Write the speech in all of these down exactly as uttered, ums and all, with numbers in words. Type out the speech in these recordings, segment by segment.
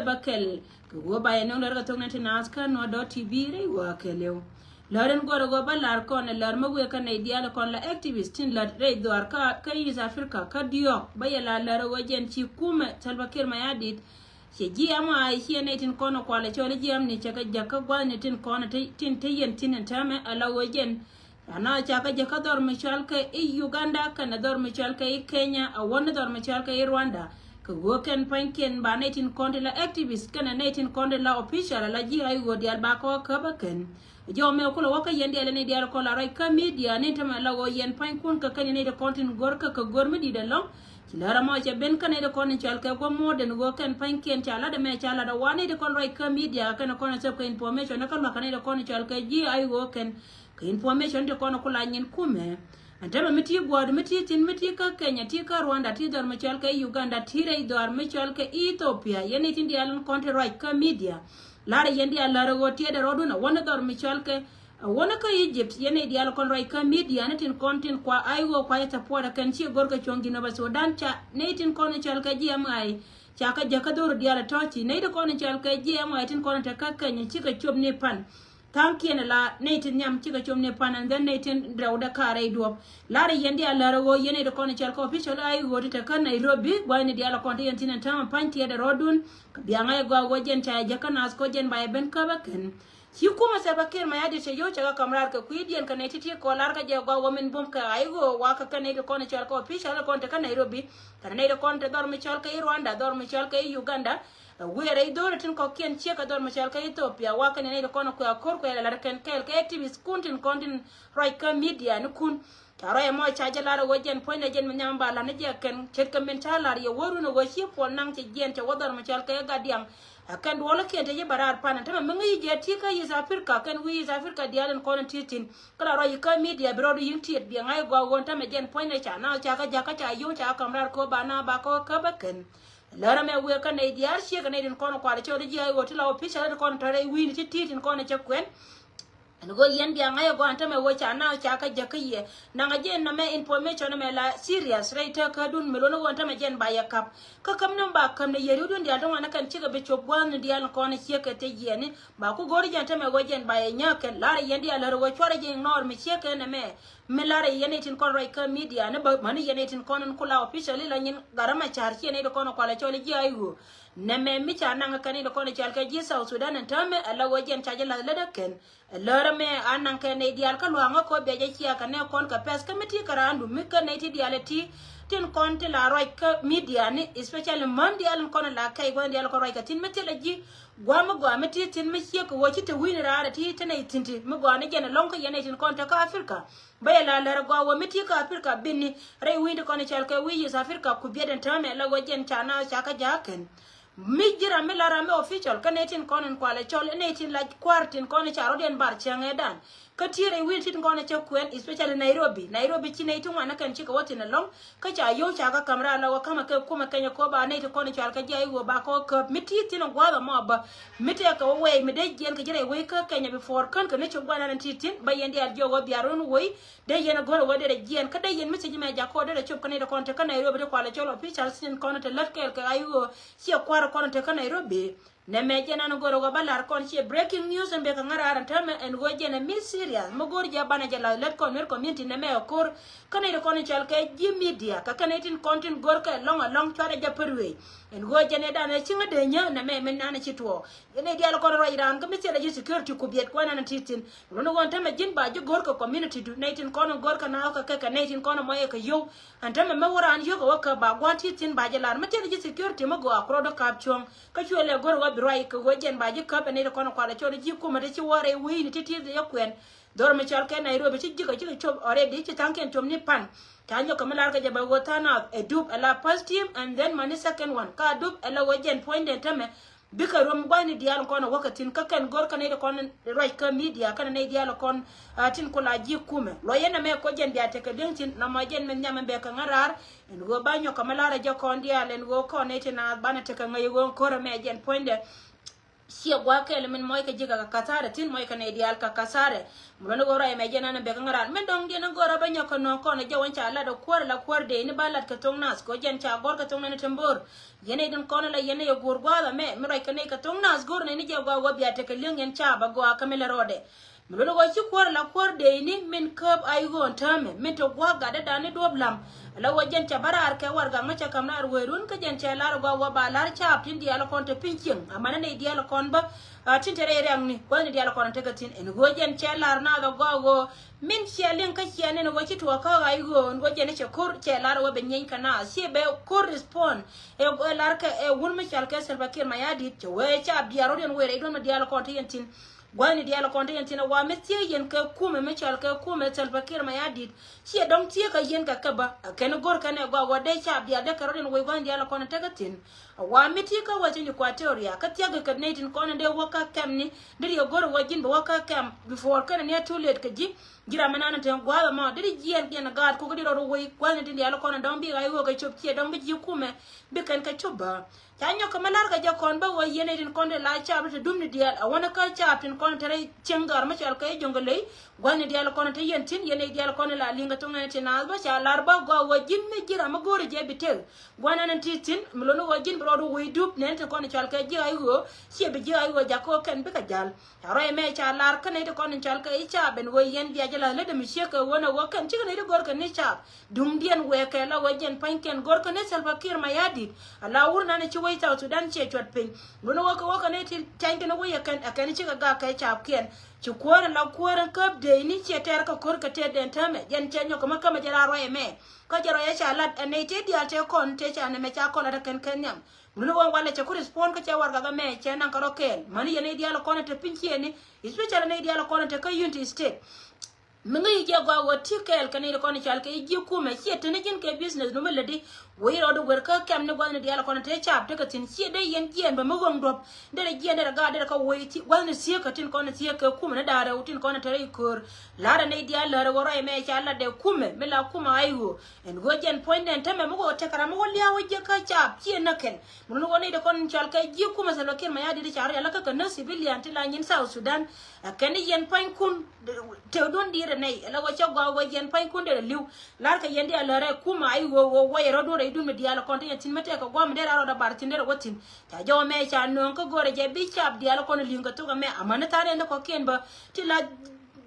Bä kɛl kɛ ɣöö ba yɛ nöŋ lär kɛ thok ni ti naath kä nuɔt dɔ̱ ti bi rɛy ɣöö a kɛl yɛw. Lär in gɔr ɛ ɣöö bä lar kɔn ɛ lär mä wëë kä nɛy diaal kɔn la activist tin lät rɛy dhɔaar kä kä East Africa kä diɔ̱ɔ̱k bä yɛ la lär ɛ ɣöö jɛn ci kumɛ Salva Kiir Mayardit. Cɛ jiɛɛm a ciɛ nɛy tin kɔn ɛ kual ɛ cɔl i̱ jiɛɛm ni cɛ kɛ jäk kä gua̱thni tin kɔn tin te yɛn tin ɛn täämɛ ala ɣöö jɛn. Ana ca kɛ jäk kä dhɔr mi cɔal kɛ i̱ Uganda kɛnɛ dhɔr mi cɔal kɛ i̱ Kenya a wä ni dhɔr mi cɔal kɛ i̱ Rwanda. Kɛ ɣöö kɛn pa̱nykiɛn ba nɛy tin kɔn ti la activist kɛnɛ nɛy tin kɔn ti la official ala ji̱ a i̱ ɣöö diaal ba kɛ wä käp ɛ kɛn. Jɔw mɛ kulɛ wä kä yɛn diaal ni diaal kɔn la ruac kä media ni tämɛ la ɣöö yɛn pa̱nykun kɛ kɛn ni ti kɔn tin gör kɛ kɛ gör mi di̱t ɛlɔ̱ŋ. Ci lär ɛmɔ cɛ ben kä nɛy ti kɔn in cɔal kɛ guɔ muɔ̱ɔ̱r den ɣöö kɛn pa̱nykiɛn ca lat ɛmɛ ca lat ɛ wa nɛy ti kɔn ruac kä media kɛn kɔn ɛ thöp kɛ information ni kä lua̱k kɛ nɛy ti kɔn in cɔal kɛ ji̱ a i̱ ɣöö kɛn. Kɛ information ti kɔn kula nyin kumɛ. Ɛn tämɛ mi ti guɔ̱ɔ̱r mi ti thin mi ti kä Kenya ti kä Rwanda ti dhɔr mi cɔl kɛ Uganda ti rɛy dhɔr mi cɔl kɛ Ethiopia yɛn i̱ tin diaal in kɔn ti ruac kä media. Lar yɛn diaal lär ɣöö tiɛɛdɛ rɔɔdun a wä ni dhɔr mi cɔl kɛ a wä ni kä Egypt yɛn i̱ diaal kɔn ruac kä media ni tin kɔn tin kua a i̱ ɣöö kua yɛ support ɛ kɛn ci gör kɛ cuɔ̱ŋ Jinub Sudan ca ni tin kɔn cɔl kɛ G M I. Ca kɛ jäk kä dhor diaal tɔ̱ ci ni ti kɔn cɔl kɛ G M I tin kɔn te kä Kenya ci kɛ cop ni pan. Tha̱a̱ŋkiɛn la nɛy tin nhiam cikɛ com ni pan and then nɛy tin rɛwdɛ ka̱a̱r rɛy duɔ̱p. La̱rä yɛn diaal lär ɣöö yɛn nɛy ti kɔn cɔl kɛ official a i̱ ɣöö ti te kä Nairobi gua̱thni diaal kɔn ti yɛn thin ɛn täämɛ pa̱ny tiɛɛdɛ rɔɔdun. Kɛ biaŋä i̱ gɔaa ɣöö jɛn ca jɛ kä naath kɔ jɛn ba yɛ ben käp ɛ kɛn. Ci kumɛ Salva Kiir Mayardit cɛ yio̱w cɛ kɛ ka̱m raar kɛ kui̱diɛn kɛ nɛy ti ti kɔn la̱r kä jɛ gɔaa ɣöö min buɔ̱m kɛ a i̱ ɣöö wakä kɛ nɛy ti kɔn cɔl kɛ official kɔn te kä Nairobi. Kɛnɛ nɛy ti kɔn te dhɔr mi cɔl kɛ i̱ Rwanda dhɔr mi cɔl kɛ i̱ Uganda. Ɛ wëë rɛy dho̱o̱rɛ tin kɔ̱kiɛn ciek kɛ dhɔr mi cɔl kɛ Ethiopia wakä ni nɛy ti kɔn kuɛ a ko̱r kuɛ lɛ la̱r kɛn kɛɛl kɛ activist kun tin kɔn tin ruac kä media ni kun. Ca ruac ɛmɔ ca jɛ lar ɛ ɣöö jɛn puɔ̱nydɛ jɛn mi nhiam ba la̱r ni jɛ kɛn ce̱tkɛ min ca lar yɛ wä run ɛ ɣöö ci puɔl naŋ cɛ jiɛn cɛ wä dhɔr mi cɔl kɛ Gadiaŋ. Ɛ kɛn duɔlkiɛn te ci bɛ raar pan ɛn tämɛ mi ŋäc jɛ ti kä East Africa kɛn wi̱i̱ East Africa diaal in kɔn in ti thi̱n. Kä la ruac kä media bi rɔɔdu yi̱n tiɛt biɛ ŋa̱c ɛ gɔaa ɣöö ɛn tämɛ jɛn puɔ̱nydɛ ca naŋ ca kä jakä ca yio̱w ca kä ka̱m raar kɛ ɣöö ba naŋ ba kɛ ɣöö käp ɛ kɛn. Lärä mɛ wëë kä nɛy diaal ciek kɛ nɛy tin kɔn kualɛ cɔl i̱ ji̱ a i̱ ɣöö ti la official ti kɔn tɔ̱ rɛy wi̱i̱ni ti ti̱i̱t tin kɔn cɛ kuɛn. Ɛn ɣöö yɛn bia ŋa̱c ɛ gɔaa ɛn tämɛ ɣöö ca naŋ ca kä jäk kä yɛ. Naŋ a jɛn nɔmɛ information mɛ la serious rɛy tekädun mi lo̱n ɣöö ɛn tämɛ jɛn ba yɛ ka̱p. Kä käm ni ba käm ni yɛ ri̱wdun diaal ti ŋuan ni kɛn cikɛ bi cop gua̱a̱thni diaal kɔn ciek kɛ thec yɛni. Ba ku go̱o̱ri jɛn tämɛ ɣöö jɛn ba yɛ nyääk kɛn la̱rä yɛn diaal lär ɣöö cuarɛ jɛ ignore mi ciek kɛn ɛmɛ. Mi la̱rä yɛn nɛy tin kɔn ruac kä media ni bä mäni yɛn nɛy tin kɔn in kula officially la nyin Gat Macar ciɛ nɛy ti kɔn kualɛ cɔl i̱ ji̱ a i̱ ɣöö. Nɛmɛ mi ca naŋ kɛn nɛy ti kɔn cɔl kɛ ji̱ South Sudan in täämɛ ɛ la ɣöö jɛn ca jɛ la̱th lätdä kɛn. Ɛ lärä mɛ a naŋ kɛ nɛy diaal kä lua̱a̱ŋä kɔ bia jɛ cia kɛ nɛ kɔn kɛ pɛth kä mi ti kɛ raandu mi kä nɛy ti diaal ɛ ti. Tin kɔn ti la ruac kä media ni especially män diaal in kɔn la kɛy gua̱n diaal kɔn ruac kɛ thi̱n mi thilɛ ji̱. Gua̱a̱ mi gɔaa mi ti thi̱n mi ciek kɛ ɣöö ci te wi̱i̱ni raar ɛ ti te nɛy thi̱n ti mi gɔaa ni jɛn ɛlɔ̱ŋ kä yɛn nɛy tin kɔn te kä Africa. Bä yɛ la lär gɔaa wä mi ti kä Africa bini rɛy wi̱i̱ ti kɔn cɔl kɛ wi̱i̱ East Africa ku biɛt ɛn täämɛ la wä jɛn ca na ca kä ja̱a̱ kɛn. Mi ji̱ ram mi la ram mi official kä nɛy tin kɔn in kualɛ cɔl in nɛy tin la kua̱r tin kɔn ca rɔ̱diɛn bar cäŋ ɛ dan. Kä ti rɛy wi̱i̱ tin kɔn cɛ kuɛn especially Nairobi. Nairobi ci nɛy ti ŋuan kɛn cikɛ wä thin ɛlɔ̱ŋ. Kä ca yio̱w ca kä ka̱m raar la wä ka̱mä kɛ kumɛ Kenya kɔ ba nɛy ti kɔn cɔal kɛ ji̱ a i̱ wä ba kɔ käp mi ti thin ɛ gua̱a̱th ɛmɔ bä. Mi tɛkɛ wä wɛy mi dee jiɛn kɛ ji̱ rɛy wec kä Kenya before kän kɛ ni cop gua̱a̱th nan ti thin ba yɛn diaal jiɔk wä biar run wec. Dee yɛn a go̱r a wä derɛ jiɛn kä dee yɛn mi thiec mɛ jak kɔ derɛ cop kä nɛy ti kɔn te kä Nairobi ti kualɛ cɔl official sin kɔn te lät kɛɛl kɛ a i̱ ɣöö ciɛ kua̱r kɔn te kä Nairobi. Nɛmɛ jɛn an go̱r a wä ba la̱r kɔn ciɛ breaking news ɛn bek kɛ ŋäraar ɛn täämɛ ɛn ɣöö jɛn ɛ mi serious mi go̱r jɛ banɛ jɛ la̱th lät kɔn nuer community nɛmɛ ɛ ko̱r. Kä nɛy ti kɔn cɔl kɛ ji̱ media kɛ kɛn nɛy tin kɔn tin go̱r kɛ lɔ̱ŋ a lɔ̱ŋ cuarɛ jɛ pär wee. Ɛn ɣöö jɛn ɛ danɛ ci ŋä dee nyä nɛmɛ min nanɛ ci tuɔɔ. Yɛn nɛy diaal kɔn ruac raan kä mi thilɛ ji̱ security ku biɛt kuɛn ɛn ti thi̱n. Run ɣöö ɛn tämɛ ji̱n ba ji̱ go̱r kɛ community du nɛy tin kɔn go̱r kɛ naath kɛ kɛ kɛ nɛy tin kɔn mɔyɛ kɛ yio̱w. Ɛn tämɛ mɛ wä raan yio̱w kɛ wä käp ba gua̱n ti thi̱n ba ji̱ lar mi thilɛ ji̱ security mi gɔaa ku rɔɔdu ka̱p cuɔ̱ŋ. Kä cuɛ lɛ go̱r ɣöö bi ruac kɛ ɣöö jɛn ba ji̱ käp ɛ nɛy ti kɔn kualɛ cɔl ji̱ kumɛ ti ci wä rɛy wecni ti ti dhil yɛ kuɛn. Dhor mi cɔl kɛ Nairobi ci ji̱ kɛ ci kɛ cop already ci tha̱a̱ŋkiɛn cop ni pan. Ca nyɔk kɛ mi lar kɛ jɛ bɛ ɣöö tha̱a̱ŋ nath ɛ dup ɛ la first team and then mani second one ka dup ɛ la ɣöö jɛn puɔ̱nydɛ tämɛ. Bikɛ ruɔm gua̱thni diaal kɔn ɛ wäkɛ thi̱n kä kɛn go̱r kä nɛy ti kɔn ruac kä media kɛnɛ nɛy diaal kɔn. Tin ku la ji̱ kumɛ luɔyɛ nɛmɛ kɔ jɛn bia tekɛ li̱eŋ thi̱n nɔmɔ jɛn min nhiam ɛn bɛ kɛ ŋa̱ raar. Ɛn ɣöö ba nyɔk kɛ mi lar ɛ jɛ kɔn diaal ɛn ɣöö kɔn nɛy ti naath banɛ tekɛ ŋäc ɣöö ko̱r ɛmɛ jɛn puɔ̱nydɛ. Ciɛ gua̱a̱k kɛl min mɔc kɛ ji̱ kɛ kathare, thi̱n mɔc kɛ nɛy diaal kɛ kathare. Mi luɔ̱ni ɣöö ruac ɛmɛ jɛn an bɛk ŋa̱ran min dɔ̱ŋ diɛn in gɔ̱r a bä nyɔk kɛ nööŋ kɔn a jɛ wän ca lat a kuäär la kuäär dee ni ba lat kɛ thoŋ nath kɛ ɣöö jɛn ca gɔ̱r kɛ thoŋ nɛn i tembor. Yɛn nɛy din kɔn la yɛn nɛy a guur gua̱a̱th ɛmɛ mi ruac kɛ nɛy kɛ thoŋ nath go̱r nɛy ni jɛ gua̱a̱k wä bia tekɛ li̱eŋ yɛn ca bä gɔaa kä mi lɛ rɔɔdɛ. Mi luɔ̱ni ɣöö ci kuäär la kuäär dee ni min käp a i̱ ɣöö ɛn täämɛ min te gua̱a̱k gatdä da̱a̱n ni duɔ̱ɔ̱p la̱m. Ala ɣöö jɛn ca bä raar kɛ warɛgak mi ca ka̱m raar wee run kä jɛn cɛ lar ɛ gɔaa ɣöö ba lar caap tin diaal kɔn te piny cieŋ amäni nɛy diaal kɔn bä. A tin te rɛy rɛ̈ŋni gua̱thni diaal kɔn tekɛ thi̱n ɛn ɣöö jɛn cɛ lar naath ɛ gɔaa ɣöö min ciɛ liŋ kä ciɛ nɛn ɣöö ci tuɔɔk kä ɣa̱c ɣöö ɛn ɣöö jɛn cɛ ko̱r cɛ lar ɣöö bɛ nyieeny kɛ naath ciɛ bɛ ko̱r respond. Ɛ lar kɛ ɛ wun mi cɔal kɛ Salva Kiir Mayardit cɛ wee caap diaal rɔ̱diɛn wee rɛy duɔ̱n mi diaal kɔn te yɛn thi̱n. Gua̱thni diaal kɔn te yɛn thi̱n a wa mi thiee yɛn kɛ kumɛ mi cɔal kɛ kumɛ Salva Kiir Mayardit. Ciɛ dɔ̱ŋ thiee kä yɛn kɛ kɛ bä a kɛn go̱r kɛn ɛ gɔaa ɣöö dee caap diaal dee kɛ rɔ̱diɛn wee gua̱thni diaal kɔn tekɛ thi̱n. A wa mi ti kä Western Equatoria kä thia̱k kɛ nɛy tin kɔn in dee wä kä kɛm ni. Deri yɛ go̱r wä ji̱n bi wä kä kɛm before kɛn ni a too late kɛ ji̱. Ji̱ ram mi nan in te gua̱a̱th ɛmɔ deri jiɛn kiɛn gaat kuk di rɔɔd wei gua̱a̱th ni tin diaal kɔn in dɔ̱ŋ bi ɣa̱c wä kɛ cop ciɛ dɔ̱ŋ bi ji̱ kumɛ bi kɛn kɛ cop bä. Ca nyɔk kɛ mi lar kɛ jɛ kɔn bä wä yɛn nɛy tin kɔn di la caap di te dum ni diaal a wänä kä caap tin kɔn in te rɛy cieŋ dhɔr mi cɔal kɛ i̱ Jonglei. Gua̱thni diaal kɔn te yɛn thi̱n yɛn nɛy diaal kɔn la li̱ŋ kɛ thoŋ nɛn ti naath bä ca lar bä gɔaa wä ji̱n mi ji̱ ram mi go̱o̱ri jɛ bi tek. Gua̱n ɛn ti thi̱n mi lo̱ni ɣöö ji̱n bi rɔɔdu wec dup nɛn ti kɔn cɔal kɛ ji̱ ay ɣöö ciɛ bi ji̱ ay ɣöö jakä ɣöö kɛn bikɛ ja̱l. Ca rɔy mɛ ca lar kä nɛy ti kɔn cɔal kɛ i̱ caap ɛn ɣöö yɛn bia jɛ la̱th lätdɛ mi ciek kɛ ɣöö nɛ ɣöö kɛn cikɛ nɛy ti gör kɛ ni caap. Duŋdiɛn wɛɛkɛ la ɣöö jɛn pa̱nykiɛn gör kɛ ni Salva Kiir Mayardit. Ala wur nani ci wec South Sudan ciɛ cuɔt piny. Lo̱ni ɣöö kɛ ɣöö kɛ nɛy ti ca̱ny kɛn wec ɛ kɛn ɛ kɛn cikɛ gak kɛ caapkiɛn. Ci kuäär la kuäär in käp dee ni ciɛ tɛɛr kɛ ko̱r kɛ tëëdɛn täämɛ jɛn cɛ nyɔk kɛ mi kämɛ jɛ raar ruac ɛmɛ. Kä jɛ rɔyɛ ca lat ɛ nɛy tëë diaal tëë kɔn tëë ca nɛmɛ ca kɔn lat ɛ kɛn kɛn nhiam. Lo̱ni ɣöö walɛ cɛ ku respond kä cɛ warɛgak ɛmɛ cɛ naŋ kɛ rɔ kɛɛl mäni yɛn nɛy diaal kɔn ɛ te piny ciëëni. Especially nɛy diaal kɔn ɛ te kä Unity State. Mi ŋäc jɛ gɔaa ɣöö ti kɛɛl kɛ nɛy ti kɔn cɔal kɛ i̱ ji̱ kumɛ ciɛ te ni ji̱n kɛ business nu mi lätdi. Wec rɔɔdu wer kä kɛm ni gua̱thni diaal kɔn te caap tekɛ thi̱n ciɛ dee yɛn jiɛɛn bä mi ɣöŋ duɔ̱p. Derɛ jiɛɛn derɛ gaat derɛ kä wec ti gua̱thni thieekä tin kɔn thieekä kumɛ ni da̱a̱ rɛw tin kɔn te rɛy köör. La̱rä nɛy diaal lärä ɣöö ruac mɛ ca lat dee kumɛ mi la kumɛ ay ɣöö ɛn ɣöö jɛn puɔ̱nydɛn tämɛ mi ɣöö tekɛ ram mi wä lia̱a̱ wä jiäk kä caap ciɛ näk kɛn. Mi luni ɣöö nɛy ti kɔn cɔal kɛ ji̱ kumɛ Salva Kiir Mayardit ca rɔ yala kä kɛ näk civilian ti la nyin South Sudan. Ɛ kɛn ni yɛn pua̱nykun. Tëëkdun di̱i̱t ɛ nɛy ala ɣöö cä gɔaa ɣöö yɛn pa̱nykun derɛ li̱w. La̱rkɛ yɛn diaal lärɛ kumɛ ay ɣöö ɣöö wä yɛ rɔ̱dun rɛy dun mi diaal kɔn ti yɛn thi̱n mi tɛkɛ gua̱a̱m derɛ rɔɔdɛ bar thi̱n derɛ wä thi̱n. Ca jɔw ɛmɛ ca nööŋ kä go̱rɛ jɛ bi caap diaal kɔn li̱ŋ kɛ thok ɛmɛ amäni tha̱a̱n ɛn ti kɔ̱kiɛn bä. Ti la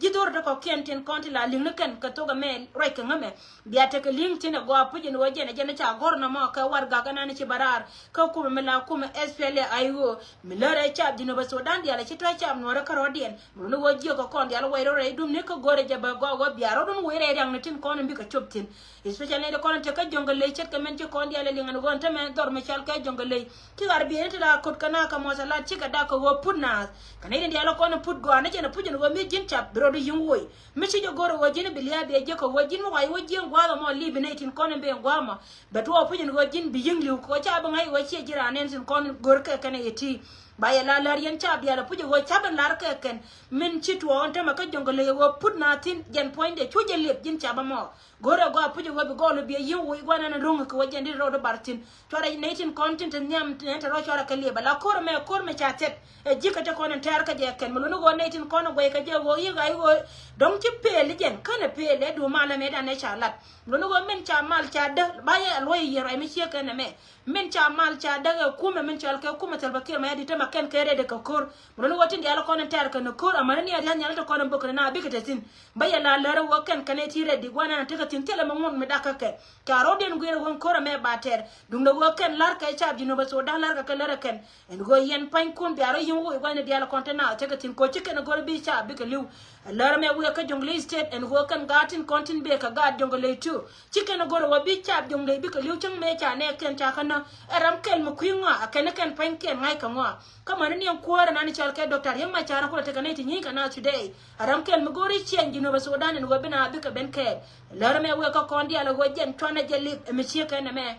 ji̱ dho̱r ti kɔ̱kiɛn tin kɔn ti la li̱ŋ ni kɛn kɛ thok ɛmɛ ruac kɛ ŋämɛ. Bia tekɛ li̱ŋ thi̱n ɛ gɔaa puc ɛn ɣöö jɛn ɛ jɛn ɛ ca gɔ̱r nɔmɔ kɛ warɛgak ɛnan ci bä raar. Kä kumɛ mi la kumɛ S P L A I O. Mi lärɛ caap Jinub Sudan diaal ɛ ci tɔ̱ caap nuɔ̱ɔ̱rä kä rɔ̱diɛn. Mi luni ɣöö jiök kɛ kɔn diaal wɛy rɔ̱ rɛy dum ni kä go̱rɛ jɛ bɛ gɔaa ɣöö bia rɔ̱dun wec rɛy riaŋni tin kɔn in bikɛ cop thi̱n. Especially ni kɔn in te kä Jonglei ce̱tkɛ mɛn ci kɔn diaal ɛ liŋ ɛn ɣöö ɛn tämɛ dhɔr mi cɔal kɛ Jonglei. Ci ɣar bieyni ti la ko̱t kɛ naath kɛ muɔth ɛ lat cikɛ dak kɛ ɣöö put naath. Kɛ nɛy tin diaal ɛ kɔn in put gɔaa ni jɛn ɛ puc ɛn ɣöö mi ji̱n caap bi rɔ̱du yi̱ŋ woi. Mi ci jɛ go̱r ɣöö ji̱n bi lia̱a̱ biɛ jiäk kɛ ɣöö ji̱n mi wac wä ji̱n gua̱a̱th ɛmɔ li̱i̱ bi nɛy tin kɔn in ben gua̱a̱th ɛmɔ. Bɛ tuɔɔk puc ɛn ɣöö ji̱n bi yi̱ŋ li̱w kɛ ɣöö ca bi ŋa̱c ɣöö ciɛ ji̱ raan nɛn thi̱n kɔn go̱r kɛ kɛn ɛ yɛ ti. Ba yɛ la lär yɛn caap diaal ɛ puc ɛ ɣöö ca bi lar kɛ kɛn. Min ci tuɔɔk ɛn tämɛ kä Jonglei ɛ ɣöö put na thi̱n jɛn puɔ̱nydɛ cu jɛ liep ji̱n caap ɛmɔ. Go̱rɛ gɔaa puc ɛ ɣöö bi gɔɔl ɛ biɛ yi̱ŋ woc gua̱n ɛn ro̱ŋ kɛ ɣöö jɛn di rɔɔdu bar thi̱n. Cuarɛ nɛy tin kɔn tin te nhiam nɛn te rɔ cuarɛ kɛ liep ala ko̱r ɛmɛ ko̱r mɛ ca thiɛt. Ɛ ji̱ kä te kɔn in tɛɛr kä jɛ kɛn mi luni ɣöö nɛy tin kɔn in guɛy kä jɛ ɣöö yi̱k ay ɣöö dɔ̱ŋ ci pëël i̱ jɛn känɛ pëël ɛ duŋ mal ɛmɛ dan ɛ ca lat. Mi luni ɣöö min ca mal ca däk ba yɛ luɔ̱c yiëë ruac mi ciek kɛn ɛmɛ. Min ca mal ca däk ɛ kumɛ min cɔal kɛ kumɛ Salva Kiir Mayardit tämɛ kɛn kɛ rɛt ɛ kɛ ko̱r. Mi luni ɣöö tin diaal kɔn in tɛɛr kɛn ɛ ko̱r amäni ni a ria̱th nhial te kɔn in bok kɛn na bikɛ te thi̱n. Bä yɛ la lärä wä kɛn kɛn ɛ ti rɛt di gua̱n ɛn tekɛ thi̱n thilɛ mi ŋun mi dak kä kɛ. Ca rɔ̱diɛn guiɛr ɛ ɣöö ko̱r ɛmɛ ba tɛɛr. Duundɛ ɣöö kɛn la̱rkɛ caap Jinub Sudan la̱rkɛ kɛ lärä kɛn. Ɛn ɣöö yɛn pa̱nykun bia rɔ yi̱ŋ woi gua̱n in diaal kɔn te naath tekɛ thi̱n ko̱ ci kɛn ɛ go̱r bi caap bikɛ li̱w. Ɛ lärä mɛ wëë kä Jonglei State ɛn ɣöö kɛn gaat tin kɔn tin bëë kɛ gaat Jonglei too. Ci kɛn ɛ go̱r ɛ ɣöö bi caap Jonglei bikɛ li̱w cäŋ mëë ca nɛɛkiɛn ca kä näk. Ɛ ram kɛl mi kui̱ ŋɔaa ɛ kɛn ɛ kɛn pa̱nykɛn ŋa̱c kɛ ŋɔaa. Kä mäni ni ɛn kuäärä nani cɔal kɛ Doctor Riek Machar kulɛ tekɛ nɛy ti nyi̱i̱c kɛ naath today. Ɛ ram kɛl mi go̱o̱ri ciɛɛny Jinub Sudan ɛn ɣöö bi naath bikɛ ben kɛɛl. Lärä mɛ wëë kä kɔn diaal ɛ ɣöö jɛn cuanɛ jɛ lip ɛ mi ciek kɛn ɛmɛ.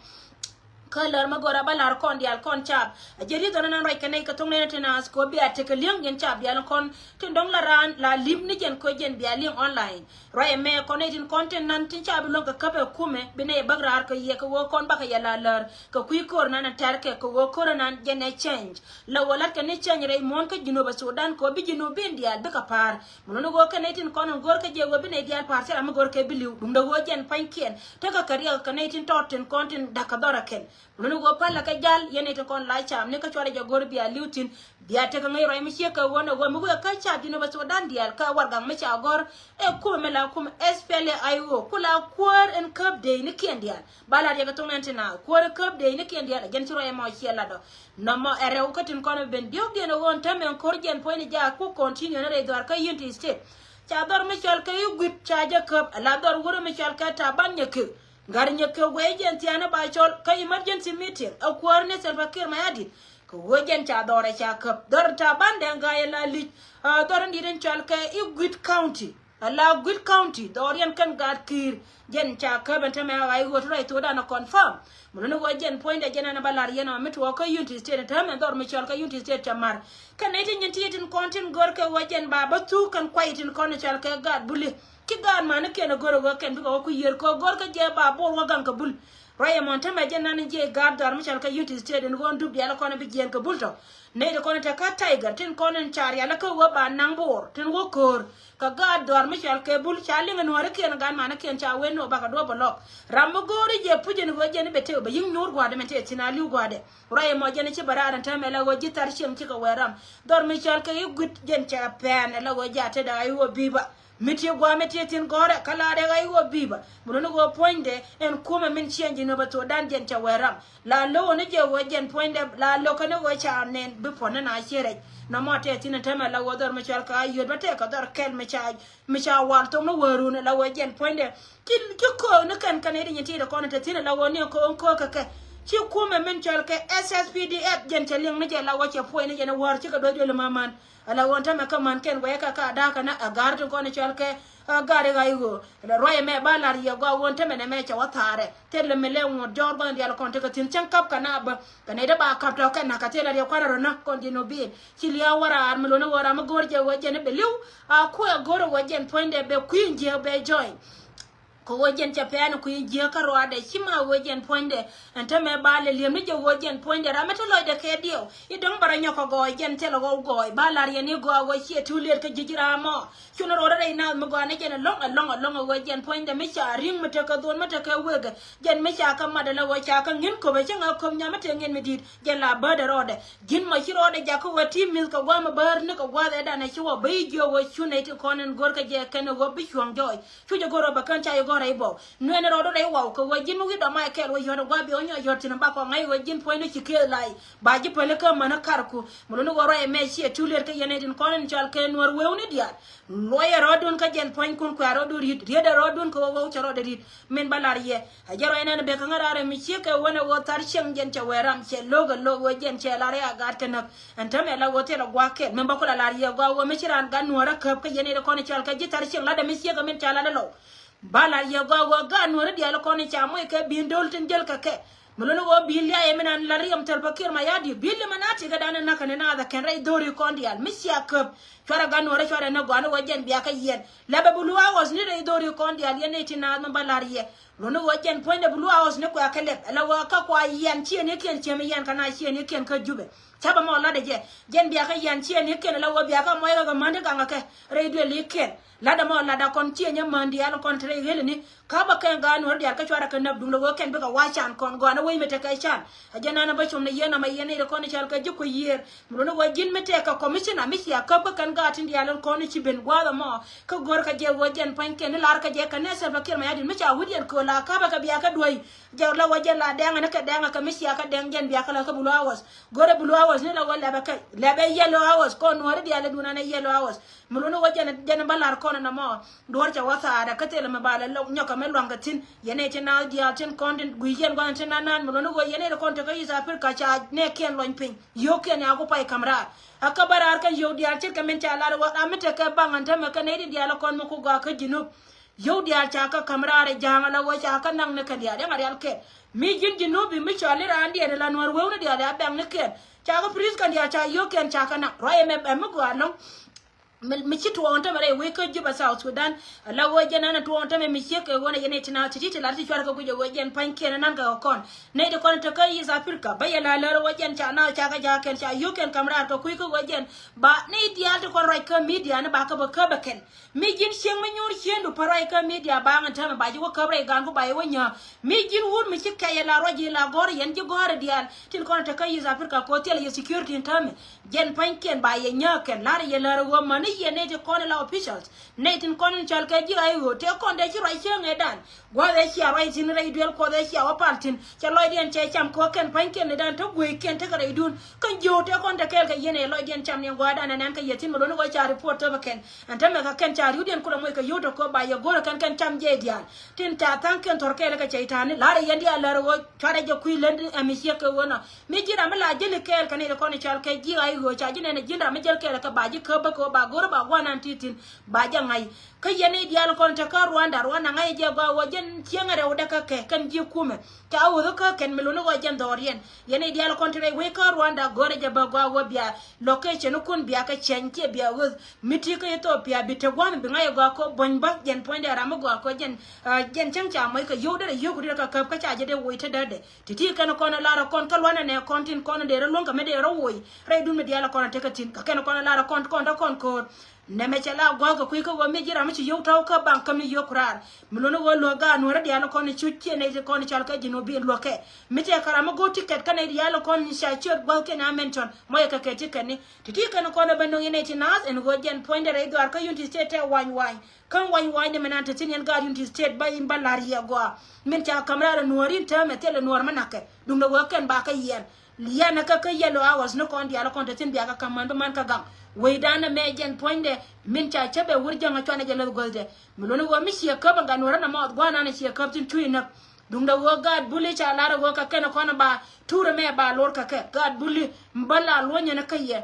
Kä lär mi gör a bä lar kɔn diaal kɔn cap. A jɛ ri̱th ɔn nan ruac kɛ nɛy kɛ thoŋ nɛn ti naath kɛ ɣöö bia tekɛ li̱eŋ yɛn cap diaal kɔn tin dɔ̱ŋ la raan la li̱p ni jɛn kɛ ɣöö jɛn bia li̱eŋ online. Ruac ɛmɛ kɔn nɛy tin kɔn tin nan tin cap bi luäŋ kɛ käp ɛ kumɛ bi nɛy bäk raar kɛ yɛ kɛ ɣöö kɔn bakɛ yɛ la lär kɛ kui̱ ko̱r nan ɛ tɛr kɛ kɛ ɣöö ko̱r nan jɛn ɛ change. La ɣöö la̱t kɛ ni change rɛy muɔ̱ɔ̱n kä Jinub Sudan kɛ ɣöö bi Jinubin diaal bikɛ pa̱a̱r. Mun ni ɣöö kɛ nɛy tin kɔn in go̱r kä jɛ ɣöö bi nɛy diaal pa̱a̱r thil ram mi go̱r kɛ bi li̱w duundɛ ɣöö jɛn pa̱nykiɛn tekɛ kɛ riɛk kɛ nɛy tin tɔt tin kɔn tin da̱k kɛ dhɔr ɛ kɛl. Mun ni ɣöö pälɛ kɛ jal yɛn nɛy tin kɔn la caam ni kä cuarɛ jɛ go̱r bia li̱w thi̱n. Bia tekɛ ŋäc ruac mi ciek kɛ ɣöö nɛ ɣöö mi wee kä caap Jinub Sudan diaal kä warɛgak mi ca gɔ̱r ɛ kumɛ mi la kumɛ S P L A I O ku la kuäär ɛn käp dee ni kiɛn diaal. Ba lat yɛ kɛ thoŋ nɛn ti naath kuäär käp dee ni kiɛn diaal ɛ jɛn ci ruac ɛmɔ ciɛ lat ɔ. Nɔmɔ ɛ rɛw kä tin kɔn ɛ ben diɔ̱k diɛn ɛ ɣöö ɛn täämɛ ɛn ko̱r jɛn puɔ̱nyni jaak ku continue ni rɛy dhɔaar kä Unity State. Ca dhɔr mi cɔal kɛ i̱ gui̱t ca jɛ käp ɛ la dhɔr wurɛ mi cɔal kɛ Taban Nyɛkɛ. Gat Nyɛkɛ guɛy jɛn thiaani ba cɔl kä emergency meeting ɛ kuäär ni Salva Kiir Mayardit. Kɛ ɣöö jɛn ca dhɔr ɛ ca käp dhɔr Taban Deng Gai ɛ la li̱c. Ɛ dhɔr in di̱t in cɔal kɛ i̱ gui̱t county. Ala Guit County dhɔriɛn kɛn gaat ki̱i̱r. Jɛn ca käp ɛn täämɛ a ɣa̱c ɣöö ti ruac thokdan ɛ confirm. Mi luni ɣöö jɛn puɔ̱nydɛ jɛn ɛn ɛ bä la̱r yɛn ɛ mi tuɔɔk kä Unity State ɛn täämɛ dhɔr mi cɔal kä Unity State ca ma̱r. Kɛn nɛy tin nyin ti tin kɔn tin gör kɛ ɣöö jɛn ba bä thuk kɛn kuay tin kɔn cɔal kɛ gaat Buli. Ci gaat manikiɛn ɛ gör ɛ ɣöö kɛn bikɛ wä ku yiër kɛ ɣöö gör kä jɛ ba Bor wä gaŋ kɛ Bul. Ruac ɛmɔ ɛn täämɛ jɛn nan jiɛ gaat dhɔaar mi cɔal kɛ Unity State ɛn ɣöö ɛn dup diaal kɔn bi jiɛɛn kɛ Bul tɔ. Nɛy ti kɔn in te kä Tiger tin kɔn in ca rial kä ɣöö ba naŋ Bor tin wä köör. Kɛ gaat dhɔaar mi cɔal kɛ Bul ca liŋ ɛ nuäärikiɛn gaat manikiɛn ca wen ni ɣöö bakɛ duɔ̱p ɛ lɔk. Ram mi go̱o̱ri jɛ puc ɛn ɣöö jɛn i̱ bɛ tëk bɛ yi̱ŋ nyuur gua̱a̱dɛ min tëë thi̱n a li̱w gua̱a̱dɛ. Ruac ɛmɔ jɛn i̱ ci bɛ raar ɛn täämɛ la ɣöö ji̱ thar cieŋ cikɛ wɛɛr ram. Dhɔr mi cɔal kɛ i̱ Guit jɛn cɛ pɛɛn ɛ la ɣöö ji̱ a tetdɛ a i̱ ɣöö bi̱i̱ bä. Mi ti gua̱a̱ mi ti thi̱n gɔ̱rɛ kä la̱rɛ ɣa̱c ɣöö bi̱i̱ bä. Mi luni ɣöö puɔ̱nydɛ ɛn kumɛ min ciɛŋ ji̱ nöpɛ thokdan jɛn cɛ wɛɛr ram. La lo̱k ɣän ni jɛ ɣöö jɛn puɔ̱nydɛ la lo̱k kɛn ni ɣöö ca nɛn bi puɔ̱n ni na ciɛ rɛc. Nɔmɔ tɛth thi̱n ɛn täämɛ la ɣöö dhɔr mi cɔal kɛ a yöt bä tɛk kɛ dhɔr kɛl mi ca mi ca wal thok ni wäärun la ɣöö jɛn puɔ̱nydɛ. Ci ci köök ni kɛn kɛn i̱ di nyin ti di kɔn tɛth thi̱n la ɣöö ni köök köök kɛ kɛ. Ci kumɛ min cɔal kɛ S S P D F jɛn cɛ liŋ ni jɛ la ɣöö cɛ puɔ̱ny ni jɛn wäär cikɛ duɔ̱c duël ma̱män. Ala ɣöö ɛn täämɛ kä män kɛn wɛɛkä ka da̱a̱kä na a ga̱r tin kɔn cɔal kɛ a ga̱r i̱ ɣa̱c ɣöö. Ruac ɛmɛ ba la̱r yɛ gɔaa ɣöö ɛn täämɛ nɛmɛ cɛ wä thaarɛ thil lɛ mi lɛ ŋuɔ̱t jɔɔr gua̱n diaal kɔn tekɛ thi̱n cäŋ käp kɛ na bä. Kɛ nɛy dee ba ka̱p tɔ̱ kɛ na̱k kɛ thil a riɛk kua̱r a rɔ näk kɔn diɛn ɔ bi̱i̱n. Ci lia̱a̱ wä raar mi lon i̱ ɣöö ram mi go̱o̱r jɛ ɣöö jɛn i̱ bɛ li̱w a kuɛ go̱o̱r ɛ ɣöö jɛn puɔ̱nydɛ bɛ kui̱ in jiääk bɛ join. Kɛ ɣöö jɛn cɛ pɛn kui̱ jiääk kä ruaadɛ ci ma ɣöö jɛn puɔ̱nydɛ. Ɛn täämɛ ba lɛ li̱em ni jɛ ɣöö jɛn puɔ̱nydɛ ram mi te lɔcdɛ kɛ diɛw i̱ dɔ̱ŋ bɛ rɔ nyɔk kɛ gɔɔy jɛn thilɛ ɣɔw gɔɔy ba la̱r yɛn i̱ gɔaa ɣöö ciɛ too late kä ji̱ ji̱ ram mɔ. Cunɛ ro̱o̱dɛ rɛy naath mi gɔaa ni jɛn ɛlɔ̱ŋ ɛlɔ̱ŋ ɛlɔ̱ŋ ɛ ɣöö jɛn puɔ̱nydɛ mi ca ri̱ŋ mi tekɛ dhuɔ̱n mi tekɛ wekɛ. Jɛn mi ca kä matdɛ la ɣöö ca kä ŋi̱n köpɛ cäŋ ɛ köp nyam mi te ŋi̱n mi di̱i̱t jɛn la bäätdɛ rɔɔdɛ. Ji̱n mɔ ci rɔɔdɛ jakä ɣöö ti mi̱th kɛ gua̱a̱m ɛ bäär ni kɛ gua̱a̱th ɛ danɛ ci wä bä i̱ jiök ɣöö cu nɛy ti kɔn ɛn go̱rkɛ jɛ kɛn ɛ ɣöö bi cuɔ̱ŋ jɔɔc. Cu jɛ go̱r ɣöö bɛ kän ca jɛ gɔ̱r rɛy bɔw. Nuɛn rɔɔdu rɛy waw kɛ ɣöö ji̱n mi wi̱i̱ dɔ̱ma̱ kɛɛl ɣöö yɔ̱t ɛ gua̱a̱p biɛ ɣöö nyɔk yɔ̱t thi̱n bakɔ ŋa̱c ɣöö ji̱n puɔ̱nydä ci kɛɛl la̱a̱c. Ba ji̱ päli kä män ɛ karku. Mi luni ɣöö ruac ɛmɛ ciɛ too late kä yɛn ɛ tin kɔn in cɔal kɛ nuäär wewni diaal. Luɔyɛ rɔɔdun kä jɛn puɔ̱nykun kuɛ rɔɔdu ri̱t. Rietdɛ rɔɔdun kɛ ɣöö ɣöö cɛ rɔɔdɛ ri̱t. Min ba lar yɛ. A jɛ ruac nɛn bek kä ŋäraarɛ mi ciek kɛ wänɛ ɣöö thar cieŋ jɛn cɛ wee ram cɛ lo̱k ɛ lo̱k ɣöö jɛn cɛ lar ɛ a gaat kɛ näk. Ɛn täämɛ la ɣöö thilɛ gua̱a̱k kɛl. Min bä ku la lar yɛ gɔaa ɣöö mi ci raan gat nuäärä käp kä yɛn ɛ ti kɔn cɔal kɛ ji̱ thar cieŋ latdɛ mi ciek kɛ min ca latdɛ lɔw. Ba la yɛ gɔaa ɣöö gaat nuɔ̱ɔ̱ri diaal kɔn ca moc kɛ bi̱i̱n do̱l tin jäl kɛ kɛ. Mi luni ɣöö bi̱i̱n liayɛ mi nan la riɛm thil pa kiɛr ma ya̱di̱ bi̱i̱n li ma na ti kɛ dan in na̱k kɛn in naath ɛ kɛn rɛy dho̱ri kɔn diaal mi cia käp. Cuarɛ gaat nuɔ̱ɔ̱ri cuarɛ ni gɔaa ni ɣöö jɛn bia kɛ yiɛn. Lɛpɛ bi luaak ɣɔs ni rɛy dho̱ri kɔn diaal yɛn ni ti naath mi ba la̱r yɛ. Luni ɣöö jɛn puɔ̱nydɛ bi luaak ɣɔs ni kuɛ kɛ lɛp. Ala ɣöö kä kua yiɛn ciɛ ni kiɛn ciɛ mi yiɛn kɛ na ciɛ ni kiɛn kä Jubɛ. Ca bɛ mɔ latdɛ jɛ. Jɛn bia kɛ yiɛn ciɛ ni kiɛn ala ɣöö bia kɛ mɔc kɛ kɛ män ti gaŋ kɛ kɛ. Rɛy duël i̱ kiɛn. Latdɛ mɔ latdɛ kɔn ciɛ nyɛ män diaal kɔn te rɛy ɣelini. Kä bä kɛn gaat nuɔ̱ɔ̱ri diaal kä cuarɛ kɛ näp duundɛ ɣöö kɛn bikɛ wa̱a̱ can kɔn gɔaa ni wec mi tekɛ can. A jɛn nanɛ bä com ni yɛn ama yɛn nɛy ti kɔn i̱ cɔal kɛ ji̱ kui̱ yiëër. Mi luni ɣöö ji̱n mi tekɛ commissioner mi cia käp kä kɛn gaat tin diaal in kɔn i̱ ci ben gua̱a̱th ɛmɔ. Kä go̱o̱rkɛ jɛ ɣöö jɛn pua̱nykiɛn ni la̱rkɛ jɛ kɛ nɛ Salva Kiir Mayardit mi ca wi̱cdiɛn köö la käpɛ kɛ bia kɛ duäc. Jɛ la ɣöö jɛ la dɛŋɛ ni kɛ dɛŋɛ kɛ mi cia kɛ dɛŋ jɛn bia kɛ la kä blue house. Go̱o̱rɛ blue house ni la ɣöö lɛpɛ kɛ lɛpɛ yellow house kɔn nuɔ̱ɔ̱ri diaal in duundɛ nɛ yellow house. Mi luni ɣöö jɛn jɛn bä la̱r kɔn ɛn ɛmɔ. Duɔ̱ɔ̱r cɛ wä thaadɛ kä thilɛ mi ba lɛ lo̱k nyɔkɛ mi lua̱ŋkɛ thi̱n. Yɛn ɛ ti naath diaal tin kɔn tin gui̱c yɛn gua̱n tin naath naan mi luɔ̱n i̱ ɣöö yɛn ɛ ti kɔn tekɛ East Africa ca nɛɛkiɛn luɔ̱ny piny. Yio̱o̱kiɛn ya ku pay ka̱m raar. Ɛ kä bä raar kɛn yio̱o̱k diaal ce̱tkɛ min ca lar i̱ wä ram mi tekɛ baŋ ɛn täämɛ kɛ nɛy ti diaal ɛ kɔn mi ku gɔaa kä Jinub. Yio̱w diaal ca kä ka̱m raar ɛ ja̱a̱ŋ ala ɣöö ca kä naŋ ni kɛn diaal, yaŋ a rial kɛn. Mi ji̱n Jinubi mi cɔal i̱ raandiɛn ala nuɔ̱ɔ̱r wewni diaal a bɛŋ ni kɛn. Ca kä pris kɛn diaal ca yio̱w kɛn ca kä naŋ. Ruac ɛmɛ ɛm mi gɔaa ɛlɔ̱ŋ. Mi, mi ci tuɔɔŋ tämɛ rɛy wec kä Juba, South Sudan. Ala ɣöö jɛn ɛn tuɔɔŋ tämɛ mi ciek kɛ ɣöö nɛ yɛn ɛ ti na ti ti ti lar ti cuarɛ kɛ guic ɛ ɣöö jɛn pa̱nykiɛn ɛnan kɛ kɔn. Nɛy ti kɔn te kä East Africa bä yɛ la lär ɣöö jɛn ca na ca kɛ ja̱a̱kɛn ca yio̱w kɛn ka̱m raar kɛ kui̱ kä ɣöö jɛn ba nɛy diaal ti kɔn ruac kä media ni ba kä bä käp ɛ kɛn. Mi ji̱n cieŋ mi nyuur cieen du pa ruac kä media baŋ ɛn täämɛ ba ji̱ wä käp rɛy gaanku ba yɛ wä nyääk. Mi ji̱n wut mi ci kɛc ɛ la ruac ji̱ la gɔ̱r yɛn ji̱ gɔ̱r ɛ diaal tin kɔn te kä East Africa kɛ ɣöö thilɛ yɛ security ɛn täämɛ. Jɛn pa̱nykiɛn ba yɛ nyääk kɛn la̱rä yɛ lär ɛ ɣöö mäni yɛ nɛy ti kɔn ɛ la officials. Nɛy tin kɔn in cɔal kɛ ji̱ ɣa̱c ɣöö tëë kɔn dee ci ruac cieŋ ëëdan. Gua̱a̱th ëë cia ruac thi̱n rɛy duel Kuɔth ëë cia wä pal thi̱n. Cɛ lɔcdiɛn cɛ cam kɛ ɣöö kɛn pa̱nykiɛn ëëdan te gueeckiɛn tekɛ rɛydun. Kä jiöw tëë kɔn te kɛɛl kɛ yɛn ɛ lɔcdiɛn cam ni gua̱a̱thdan ɛn ɛn kɛ yɛ thi̱n mɛ luɔ̱ni ɣöö ca report te bä kɛn. Ɛn te mɛ kɛ kɛn ca ri̱wdiɛn kulɛ moc kɛ yio̱w te kɛ ɣöö ba yɛ go̱rä kɛn kɛn cam jɛ diaal. Tin ca tha̱a̱ŋkiɛn thɔr kɛɛl kɛ cɛy-ta̱a̱ni la̱rä yɛn diaal lär ɣöö cuarɛ jɛ kui̱ lät ɛmi ciek kɛ ɣöö nɔ. Mi ji̱n ram mi la jäli kɛɛl kɛ nɛy ti kɔn i̱ cɔal kɛ ji̱ ɣa̱c ɣöö ca ji̱ nɛn ɛ ji̱n ram mi jäl kɛɛl kɛ ba ji̱ käp bä kɛ ɣöö ba go̱rä ba gua̱a̱th nan ti thi̱n ba jɛ ŋa̱c. Kä yɛn i̱ diaal kɔn te kä Rwanda, Rwanda ŋa̱c jɛ gɔaa ɣöö jɛn cieŋ rɛwdɛ kä kɛ kɛn ji̱ kumɛ. Ca ɣöth kä kɛn mi luni ɣöö jɛn dhɔriɛn. Yɛn i̱ diaal kɔn te rɛy wec kä Rwanda go̱rɛ jɛ bä gɔaa ɣöö bia location kun bia kɛ cɛny kiɛ bia ɣöth. Mi ti kä Ethiopia bi te gua̱a̱th bi ŋa̱c ɛ gɔaa kɛ ɣöö buɔ̱ny bä jɛn puɔ̱nydɛ ram mi gɔaa kɛ ɣöö jɛn, ah, jɛn cäŋ ca mɔc kɛ yio̱w derɛ yio̱w ku derɛ kɛ käp kä ca jɛ dee woc te dädɛ. Ti̱ti̱ kɛn kɔn ɛ lar ɛ kɔn kä luanɛ nɛ kɔn tin kɔn dee rɛ luäŋ kɛ mi dee rɛ woc. Rɛydun mi diaal ɛ kɔn ɛ tekɛ thi̱n. Kɛ kɛn kɔn ɛ lar ɛ kɔn kɔn dee kɔn ko̱o̱r. Nɛmɛ cɛ la gua̱a̱th kɛ kui̱ kä ɣöö mi ji̱ ram mi ci yio̱w tɔ̱w kä baŋ kä mi yio̱w kuraar. Mi luɔ̱ni ɣöö luäk gaat nuɔ̱ɔ̱rä diaal kɔn cuc ciɛ nɛy ti kɔn cɔal kɛ Jinubin luäk kɛ. Mi tëë kɛ ram mi go̱o̱r ticket kä nɛy diaal kɔn ca ciöt gua̱thkiɛn a mention. Mɔyɛ kɛ kɛ ticket ni. Ti̱ti̱ kɛn kɔn ɛ bä no̱ŋ yɛn nɛy ti naath ɛn ɣöö jɛn puɔ̱nydɛ rɛy dhuaar kä Unity State tɛ wany wany. Kä wany wany ni mi nan te thi̱n yɛn gaat Unity State bä in bä la̱r yɛ gɔaa. Min ca ka̱m raar ɛ nuɔ̱ɔ̱r in täämɛ thilɛ nuɔ̱ɔ̱r mi na̱kɛ. Duundɛ ɣöö kɛn ba kä yɛn. Lianɛ kä kä yellow hours ni kɔn diaal kɔn te thi̱n bia kä ka̱m män bi män kä gaŋ. Wecdan ɛmɛ jɛn puɔ̱nydɛ min ca cäp ɛ wur jäŋ ɛ cuanɛ jɛ läth guäthdɛ. Mi luɔ̱ni ɣöö mi ciɛ käp ɛn gat nuɔ̱ɔ̱rä na mɔɔth gua̱a̱r nan ɛ ciɛ käp thi̱n cuc näk. Duundɛ ɣöö gaat buli ca lar ɛ ɣöö kɛ kɛn ɛ kɔn ɛ ba tuur ɛmɛ ba lo̱r kɛ kɛ gaat buli. Mi bä la luɔ̱nyɛ ni kä yɛ.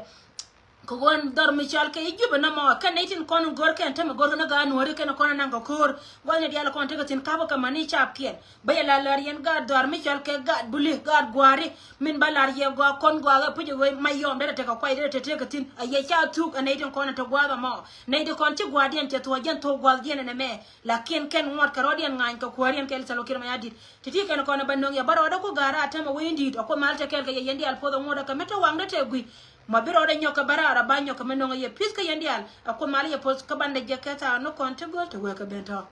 Kɛ ɣöö ɛn dhɔr mi cɔal kɛ i̱ Jubɛ nɔmɔ kɛn nɛy tin kɔn in go̱r kɛn tämɛ go̱r kɛn ɛ gaat nuɔ̱ɔ̱ri kɛn ɛ kɔn ɛ naŋ kɛ ko̱o̱r. Gua̱thni diaal kɔn tekɛ thi̱n ka̱pä kɛ mäni capkiɛn. Bä yɛ la lär yɛn gaat dhɔaar mi cɔal kɛ gaat buli gaat gua̱a̱ri. Min bä lar yɛ gɔaa kɔn gɔaa ɛ puc ɛ ɣöö mac yɔm derɛ tekɛ kuay derɛ te tekɛ thi̱n. Ɛ yɛ ca thuk ɛ nɛy tin kɔn ɛ te gua̱a̱th ɛmɔ. Nɛy tin kɔn ci gua̱a̱thdiɛn cɛ thuɔ̱ɔ̱c jɛn thok gua̱a̱thdiɛn ɛn ɛmɛ. Lakin kɛn ŋuɔ̱t kɛ rɔ̱diɛn ŋa̱ny kɛ kuääriɛn kɛ Salva Kiir Mayardit. Ti̱ti̱ kɛn kɔn ɛ bä no̱ŋ yɛ bä rɔɔdä ku ga̱a̱r a tämɛ wec in di̱i̱t ɛ Kuoth mal te kɛɛl kɛ yɛ yɛn diaal poth ɛ ŋuɔ̱t ɛ kɛ mi te waŋdä te gui̱. Ma bi rɔɔdɛ nyɔk kɛ bä raar a ba nyɔk kɛ mi no̱ŋ ɛ yɛ pi̱th kä yɛn diaal. Ɛ Kuoth mal yɛ poth kä bandɛ jɛ kɛ thaak ni kɔn ti göl te wee kɛ ben tɔ̱.